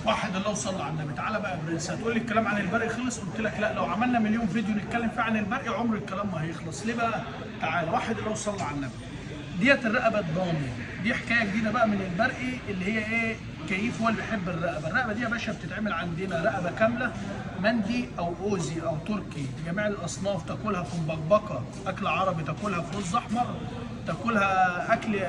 واحد الله وصلى على النبي. تعالى بقى يا برنس، هتقول لي الكلام عن البرق خلص؟ قلت لك لا، لو عملنا مليون فيديو نتكلم فيه عن البرق عمر الكلام ما هيخلص. ليه بقى؟ تعالى، واحد الله وصلى على النبي. ديت الرقبة الضاني، دي حكاية جديدة بقى من البرقي اللي هي ايه؟ كيف هو اللي بيحب الرقبة. الرقبة دي يا باشا بتتعمل عندنا رقبة كاملة، مندي او اوزي او تركي، جميع الاصناف. تاكلها في مبكبكه اكل عربي، تاكلها في رز احمر، تاكلها اكل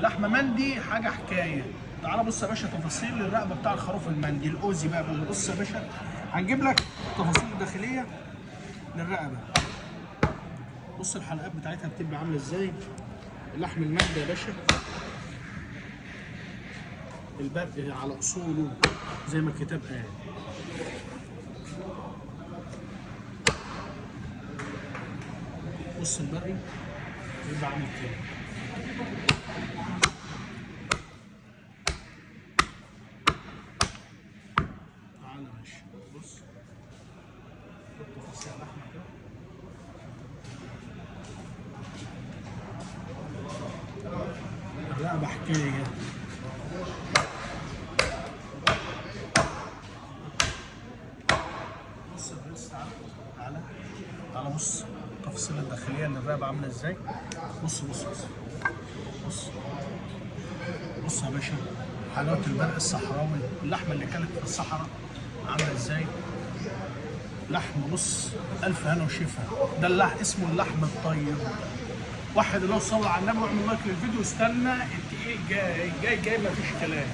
لحمه مندي، حاجة حكاية. تعال بص يا باشا تفاصيل الرقبة بتاع الخروف المندي الاوزي بقى. بص يا باشا هنجيب لك تفاصيل داخلية للرقبه. بص الحلقات بتاعتها بتبقى عامله ازاي. اللحم المندي يا باشا، البرق على اصوله زي ما الكتاب قال. بص البرقي بيبقى عامل كده. تعالى يا باشا بص، حط تفاصيل اللحمة كده. الرقبة حكاية. بص يا برنس، تعالى تعالى تعالى، بص التفاصيل الداخلية للرقبه عامله ازاي. بص بص بص بص بص يا باشا، حلاوة البرق الصحراوي، اللحمة اللي كانت في الصحراء عامله ازاي. لحم بص الف هنا وشفا. ده اللحم اسمه اللحم الطيب. واحد اللي هو صلى على النبي واعمل لايك للفيديو. استنى التقيل جاي جاي جاي، مفيش كلام.